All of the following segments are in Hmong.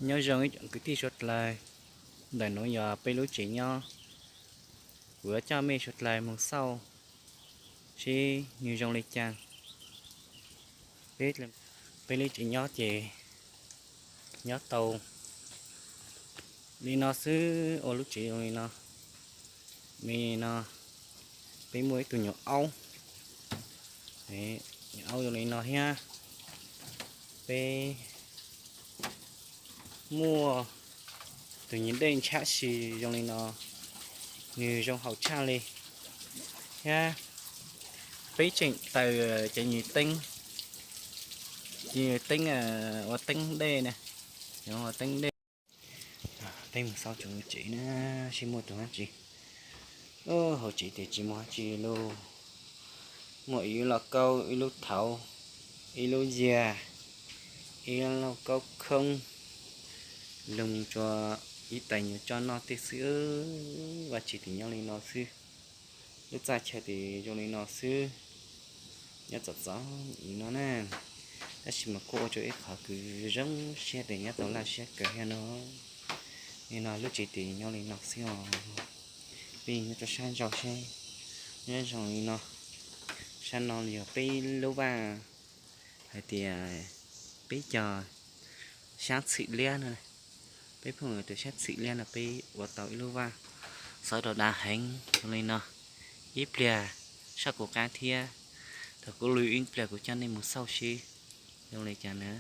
Nyob zoo ib tsoom kwv tij suav dlawg, ntawm nuav yog peb lub tsev nyob. Kuv yuav coj mej suav dlawg moog xauj seb nwg zoo le caag. Peb lub tsev nyob ces nyob tau li no xwb, ua lub tsev zoo li no. Li no peb muaj ib tug nyuam aub, nyuam aub zoo li no thiab. Peb muaj tus nyuas dej ntshab si zoo li no, nws zoo haum tshaj li thiab. Peb tseem taws cov nyuas teeb, cov nyuas teeb ua teeb dej na, ua teeb dej. Peb mus xauj tsev na, seb muaj tus dlaab tsi. Hauv tsev tes tsis muaj dlaab tsi lauj. Muaj ib lub lauj kaub, ib lub thauv, ib lub yag, ib lub lauj kaub khoob, lug tsua ib tais nyuas tso noj tej xwb. Vaj tsev tes nyob li no xwb, lub txaj chaw tes zoo li no xwb. Nyob txom txom nyem no na, tab sis mas kuj ua rua ib qhov kws zoo siab tes nyob tau laj siab kawg thiab no. Li no lub tsev tes nyob li no xwb os. Peb nyob rua sab nraud seb, nyob zoo li no. Sab no yog peb lub vaj, hais tias peb cov xyaab txhim liab no, peb phooj ywg tus xyaab txhim liab no peb ua tau ib lub vaj xauv rau dav heev zoo li no. Ib pliag sab kuv qaab thiab, thaum kuv lug ib pliag kuv coj nej mus xauj seb zoo li cas na.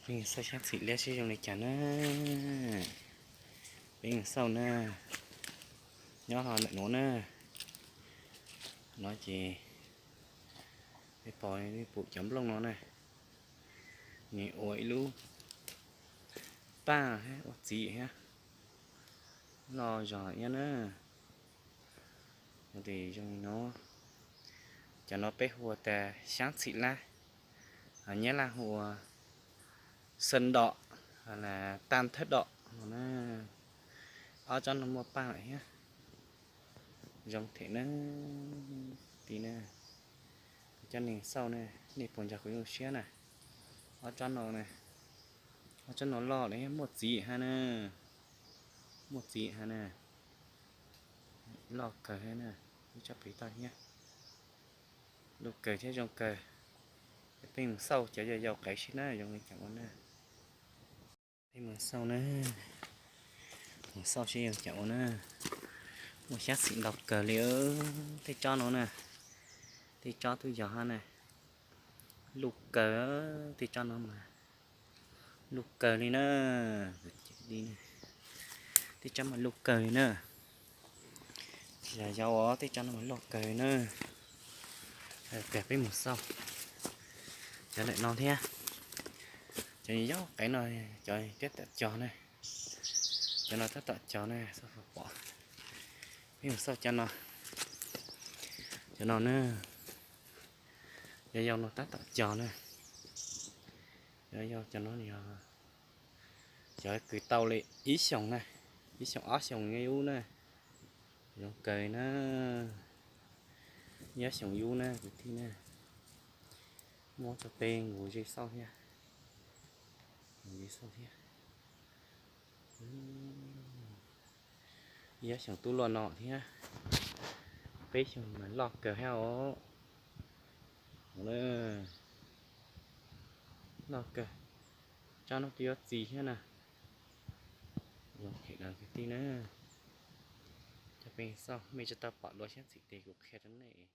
Peb xauj xyaab txhim liab seb zoo li cas na. Peb xauj na, nyob hov ntawm nuav na. No ces peb pom pum cov nplooj no na, nws ua ib lub paj thiab ua txiv thiab, loj zog iab na. Zoo li no, cov no peb hu ua tas xyaab txhim lab, Nyab Laj hu ua sân đỏ, tanh thớt đỏ no na. Ob tsob no muaj paj lawm thiab, zoo them na. Tij na, kuv coj nej xauj na, nej puas nco kuv zoo siab na. Ob tsob no, ob tsob no loj lawm thiab muaj txiv hab na, muaj txiv hab na, loj kawg thiab na, ib tsob pem toj thiab, loj kawg thiab zoo kawg. Peb mus xauj cov yau yau qev seb na zoo li cas ua na. Peb mus xauj na, mus xauj seb zoo li cas ua na. Muaj xyaab txhim ntau kawg li, tej tsob no na, tej tsob tub yog hab na, loj kawg, tej tsob no mas loj kawg li na. Tej tsob mas loj kawg li na, yog yau os, tej tsob no mas loj kawg li na. Peb mus xauj cov ntawm no thiab, cov yau qev no, cov tab tom cog na, cov no tab tom cog na, xauj pom. Peb mus xauj cov no, cov no na, yog yau no tab tom cog na. Yog yau cov no yog cov kws tau li ib xyoos na, ib xyoos ob xyoos nyob ub na, zoo kawg na. Ib ob xyoos ub na kwv tij na, muab rau peb nkaus ze xauj thiab, nkaus ze xauj thiab. Ib ob xyoos tub luaj no thiab, peb xyoos mas loj kawg thiab os. Loj kawg, tsob no twb yuav txiv thiab na. Zoo heev kwv tij na. Cov peb xauj, mej tsi tau pom dua xyaab txhim tes kuv qhia rau nej.